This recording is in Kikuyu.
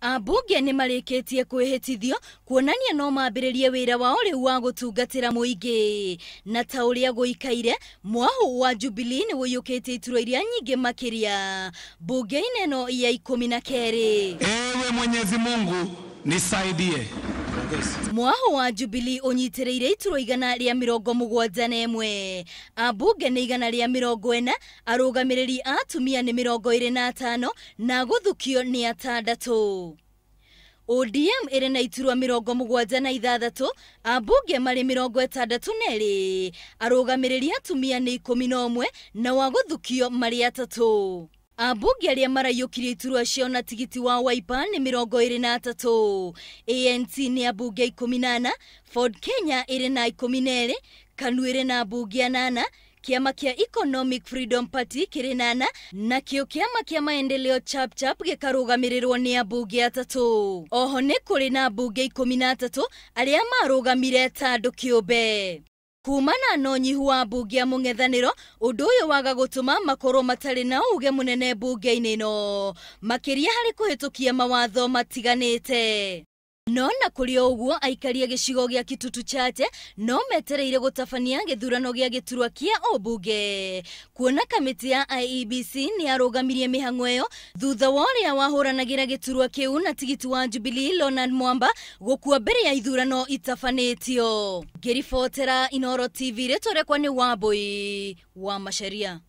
Ambunge nĩ marĩkĩtie kwĩhĩtithio kuonania no mambĩrĩrie wĩra wao rĩu wa gũtungatĩra mũingĩ. Na ta ũrĩa gũikaire, mwahũ wa Jubilee nĩ ũiyũkĩtie iturwa iria nyingĩ makĩria mbunge-inĩ ĩno ya 12. Ewe Mwenyezi Mungu nisaidie. Mwahũ wa Jubilee ũnyitĩrĩire iturwa 171, ambunge nĩ 140, arũgamĩrĩri a atumia nĩ 25 na gũthukio nĩ 6. ODM ĩrĩ na iturwa 76, ambunge marĩ 62, arũgamĩrĩri atumia nĩ 11 na wa gũthukio marĩ 3. Ambunge arĩa maraiyũkirie iturwa cio na tigiti wa Wiper nĩ 23, ANC nĩ ambunge 14, Ford Kenya ĩrĩ na 12, KANU ĩrĩ na ambunge 8, kĩama kĩa Economic Freedom Party kĩrĩ na 4, nakĩo kĩama kĩa Maendeleo Chapchap gĩkarũgamĩrĩrwo nĩ ambunge 3. Oho nĩ kũrĩ na ambunge 13 arĩa marũgamire ta andũ kĩũmbe. Kumana na ũnyihu wa mbunge ya mũng'ethanĩro, ũndũ ũyũ waga gũtũma makorwo matarĩ na uge mũnene mbunge-inĩ ĩno, makĩria harĩ kũhĩtũkia mawatho matiganĩte. No na kũrĩ o ũguo, aikari a gĩcigo gĩa Kitutu Chache no metereire gũtabania gĩthurano gĩa gĩturwa kĩa ũmbunge, kuona kamĩtĩ ya IEBC nĩ yarũgamirie mĩhang'o ĩyo thutha wa ũrĩa wahũranagĩra gĩturwa kĩu na tigiti wa Jubilee Leonard Mwamba gũkua mbere ya ithurano itabanĩtio. Ngĩribotera Inooro TV, rĩtwa rĩakwa nĩ Wambui wa Macharia.